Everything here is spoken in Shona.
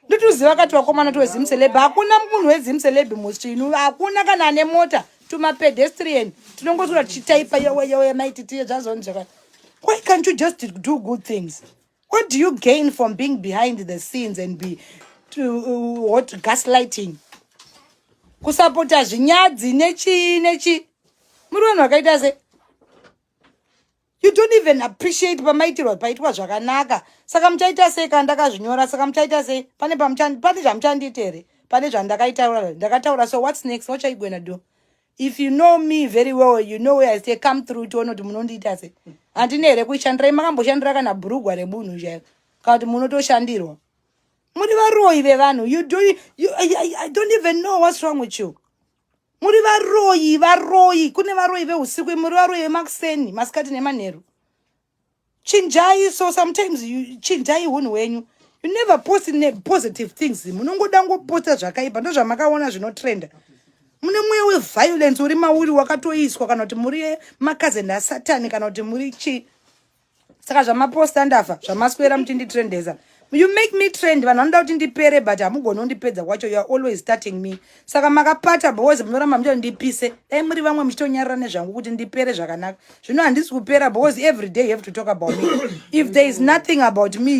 Ndotuziva kati vakomana tweZimceleb. Hakuna munhu weZimceleb musvinu, hakuna kana ane mota. Tumapedestrian tinongoswera tichitaipa, "Yowe, yowe, maititiye zvazoni zvaka." Why can't you just do good things? What do you gain from being behind the scenes and be to, what, gaslighting, kusapota zvinyadzi nechii nechi? Muri vanhu vakaita se you don't even appreciate pamaitirwa, paitwa zvakanaka. Saka muchaita sei kana ndakazvinyora? Saka muchaita sei? Pane zvamuchandiita here? Pane zvandakaitaura, ndakataura. So what's next? What are you gonna do? If you know me very well, you know where I say. Come through, tione kuti munondiita sei. Handine here kuishandirai? Makamboshandira kana bhurugwa remunhu chaiko, kana kuti munotoshandirwa? Muri varoyi vevanhu. You do you, I don't even know what's wrong with you. Muri varoyi, varoyi. Kune varoyi veusiku, muri varoyi vemakuseni, masikati nemanheru. Chinjai. So sometimes you chinjai unhu hwenyu. You never post positive things. Munongoda ngoposta zvakaipa, ndo zvamakaona zvinotrenda. Mune mweya weviolence uri mauri, wakatoiswa, kana kuti muri makazeni asatani, kana kuti muri chii? Saka zvamaposta ndafa, zvamaswera muchinditrendesa, you make me trend. Vanhu vanoda kuti ndipere, but hamugoni kundipedza kwacho. You are always starting me. Saka makapata because munoramba muchitondipise. Dai muri vamwe muchitonyarara nezvangu kuti ndipere zvakanaka. Zvino handisi kupera because every day you have to talk about me. If there is nothing about me,